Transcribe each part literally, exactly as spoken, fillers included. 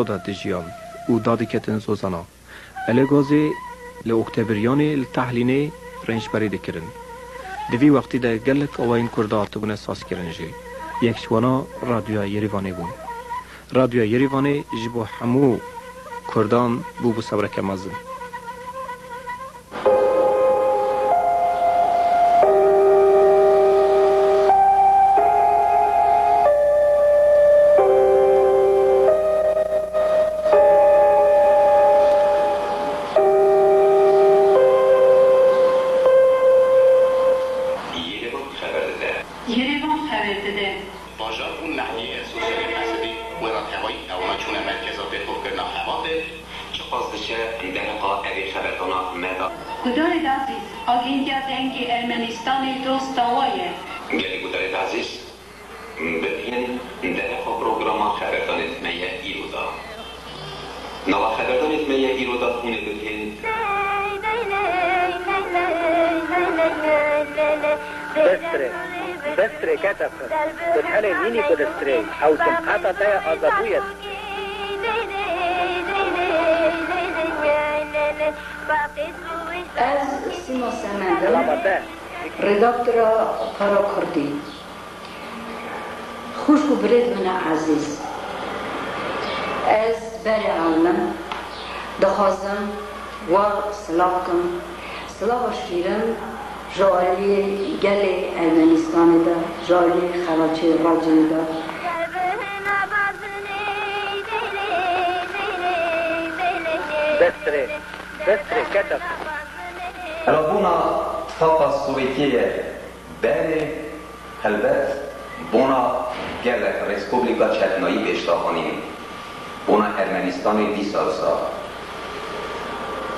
de dijiyan û dadiketin Zozana. Elê Gazê li Oktebiriyanê li Tehlînê rênçberî dikirin. Di vî wextî de gelek awayên Kurda hatibûne sazkirin jî. Yek ji wana Radyoya Yerîvanê bû. Radyoya Yerîvanê ji bo hemû Kurdan bûbû sebreke mezin. Yerevan xeber dide. Yerevan xeber dide. Bajar û nahiyeyê Sosyalê Qesedî wê re tevayî ewana çûne merkeza pêxovkirina xebatê. Çiqas diçe dereqa evê xeberdana me de? Guhdarêd ezîz, agêndiya Dengê Ermenistanê dosta we ye. Gelê guhdarêd ezîz, bibihên dereqa programa xeberdanê me ye îro de. Nava xeberdanê me ye îro de hûn ê bibihên. Bestrê, bestrê kete xwe. Bi telê nînî ku distrê, ew cimheta te ye azabûyê. Ez Sîma Semend im, Lama te. Redaktora Para Kurdî. Xwişk û birêz min e ezîz, ez berê ew im, dixwazim we silav kim. Silava şîrin ji aliyê gelê Ermenistanê de, ji aliyê xebatçiyê Raciyê de. Bestrê, bestrê kete. Rabûna Tifaqa Sovêtiyê ye. Berê, helbet, bona gelek respublika çetinayî pêş de anîn. Bona Ermenistanê dîsa wisa.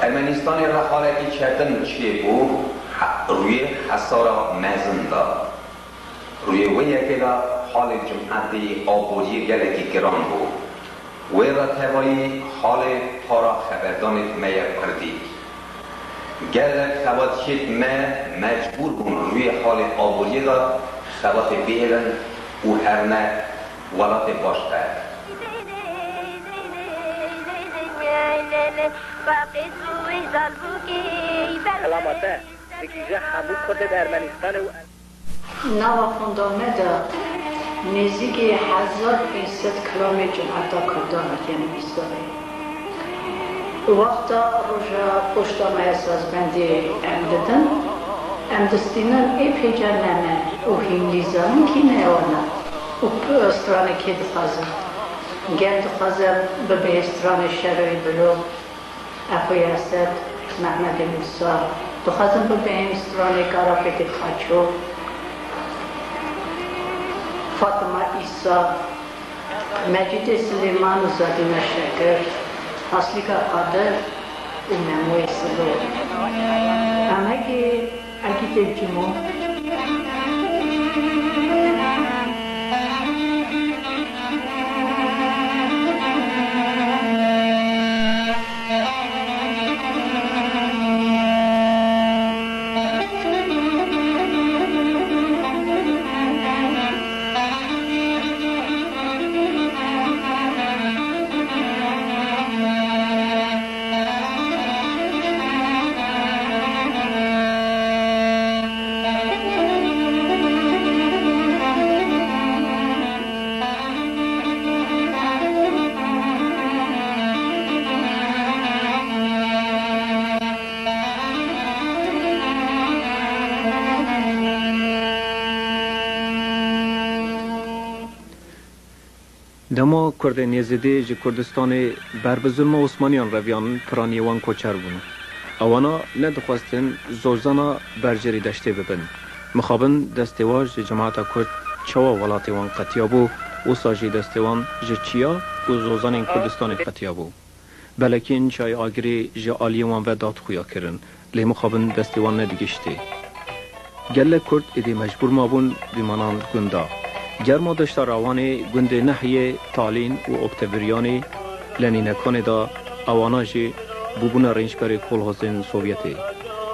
Ermenistanê re halekî çetin çêbû, he-, rûyê hesara mezin da. Rûyê wê yekê de halê cimhetê aboriyê gelekî giran bû. Wê re tevayî halê para xeberdanê me ye kurdî. Gelek xebatçiyêt me mecbûr bûn rûyê halê aboriyê de xebatê bihêlin û herine welatê başqe. Helama te digihîje hemû kurdên Ermenistanê û Nava fonda me de nêzîkî hezar pênc sed kilamê cimheta Kurdan hatiye nivîsdanê. Wexta roja poşta me ya sazbendê em didin, em distînin ê pêca ne me û hîn lîzanin kî ne wana û p-, stranê kê dixwazin. Ger dixwazin bibê stranê Şeroyê Bilo, Efo Esed, Mehmedê Mûsa, dixwazin bibin stranê Karapêtê Xaço, Fatima Îsa, Mecîdê Silêman û Zadîna Şekir, Aslîka Qadir û Memoyê Silo. Em hekê Ekî têk çûmo. Dema Kurdên Yezidî ji Kurdistanê ber bi zulma Osmaniyan reviyan, piraniyê wan koçer bûn. Ewana nedixwestin Zozana berjerî deştê bibin. Mixabin destê wa ji cemaeta Kurd çawa welatê wan qetiyabû, wisa jî destê wan ji çiya û zozanên Kurdistanê qetiyabû. Belekî in çiyayê Agirê ji aliyê wan ve dadxuya kirin, lê mixabin destê wan nedigihiştê. Gelek Kurd êdî mecbûr mabûn bîmanan gunda. Germa deşta Rawanê, gundê Nehiyê, Talîn û Okteviriyanê, Lenînekanê de ewana jî bûbûne rênçberê kolhozên Sovyetê.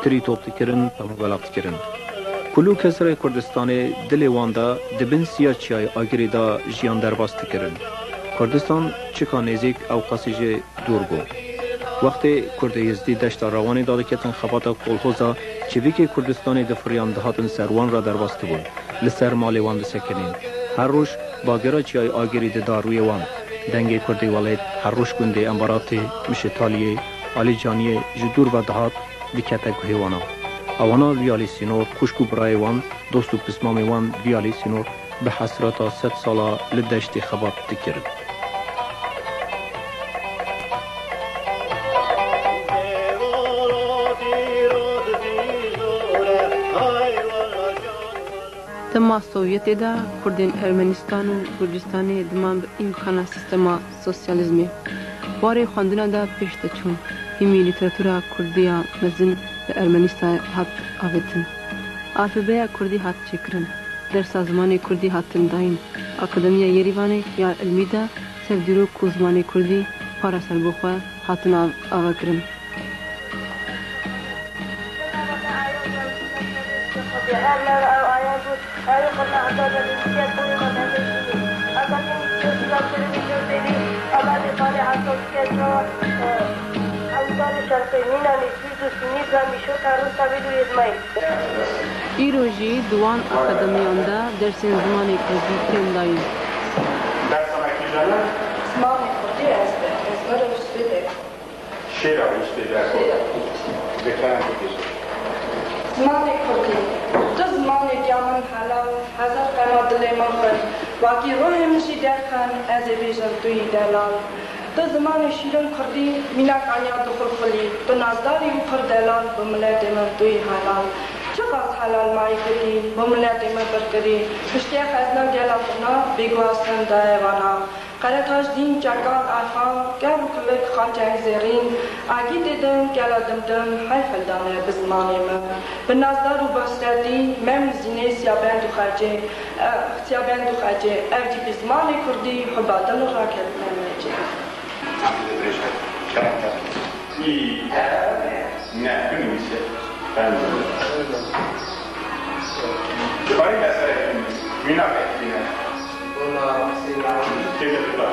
Tirî top dikirin, pemûbelaq dikirin. Kulû kesrê Kurdistanê dilê wan de di bin siya çiyayê Agirê de jiyan derbas dikirin. Kurdistan çika nêzîk ew qasî jî dûr bû. Wextê Kurdê Yezidî deşta Rewanê dadiketin xebata kolhoza çivîkê Kurdistanê difiriyan dihatin ser wan re derbas dibûn, li ser malê wan disekinîn. Her roj bagera çiyayê Agirî dida rûyê wan. Dengê Kurdê Welêt her roj gundê Embaratê, Mişitaliyê, Alîcaniyê ji dûr ve dihat, dikete guhê wana. Ewana vî alî sînor, xwişk û birayê wan, dost û pismamê wan vî alî sînor bi hesreta sed sala li deştê xebat dikirin. Dema Sovyetê de Kurdên Ermenistan û Gurcistanê diman bi îmkana sîstema sosyalîzmê. Warê xwendina de pêş diçûn, hîmî lîteratura kurdî ya mezin li Ermenistanê hat avêtin. Alfebeya kurdî hat çêkirin. Dersa zimanê kurdî hatin dayîn. Akademiya Yerîvanê ya ilmî de ser dîrok û zimanê kurdî para serbixwe hatin av-, avakirin. Îro jî di wan akademiyan de dersên zimanê kurdî tên dayîn. Dersa me kîjan e? Zimanê kurdî ez, ez me re wî spê de. Şêra wî spê de. Şêra. Dikene bibêje. Zimanê kurdî. Tu zimanê diya min helal, hezar qema dilê min xwend. Wekî ruhê min jî derxin, ez ê bêjim tu yî delal. Tu zimanê şîrin kurdî, mînak aniya dixulxulî. Tu nazdarî û pir delal, bi miletê min tu yî helal. Çiqas helal mayî kurdî, bi miletê min pir kirî. Piştê xezna gela xwe na, bêguhastin daye vana. Qeretaş dîn, çekan, erxan, kev û kilik, xanceng zêrîn, agî dêdin, gela dimdim, heyf hildane bi zimanê min. Bi nazdar û bi hesretî, mem nizînê siyabend û xercê, eh, siyabend û xercê, ev jî bi zimanê kurdî, huba dil û raket me mecê. Î, e, ne, binivîse. Em. Dikarî meseleyê binivîse. Mînakek bîne. Bona sîna. Têde biba.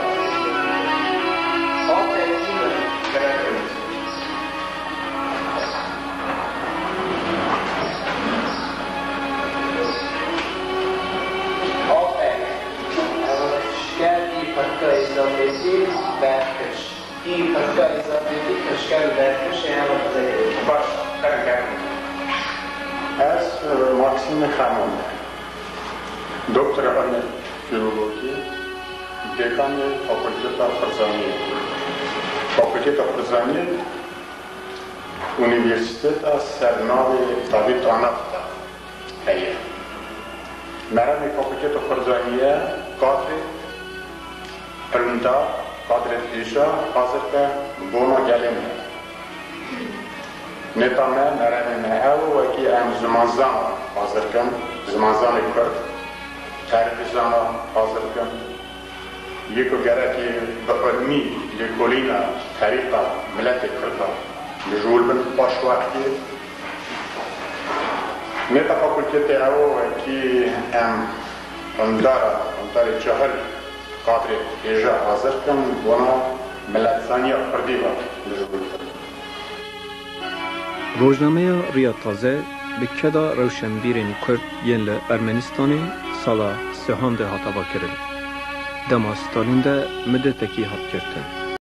Xaltê kî ne? Gerek binivîse. Xaltê. Şikerdî pirka Elîzabetî berkir. Î pirka Elîzabetî kirşker û berkir şêya min dizê. Baş, kerem, kerem. Ez, e, Maksîmî Xeman me. Doktora ilmê filologî, dekanê Fakulteta Xurzaniyê. Fakulteta Xurzaniyê, Unîversîteta ser navê David Anaf de heye. Meremê Fakulteta Xurzaniyê kadrê pirindar, kadrê hêja hazir ke bona gelê me. Neta me, meremê me ew e, wekî em zimanzana hazir kin, zimanzanê kurd, terîfzana hazir kin. Yê ku gerekê bi ilmî lêkolîna terîqa miletê kurd a mijûl bin paş wextê. Neta fakultetê ew e kî em qundara, qundarê cahil, kadrê hêja hazir kin, bona miletzaniya kurdî ve mijûl bin. Rojnameya Riya Taze bi keda rewşenbîrên Kurd yên li Ermenistanê sala sêhan de hat avakirin. Dema Stalîn de midetekî hat girtin.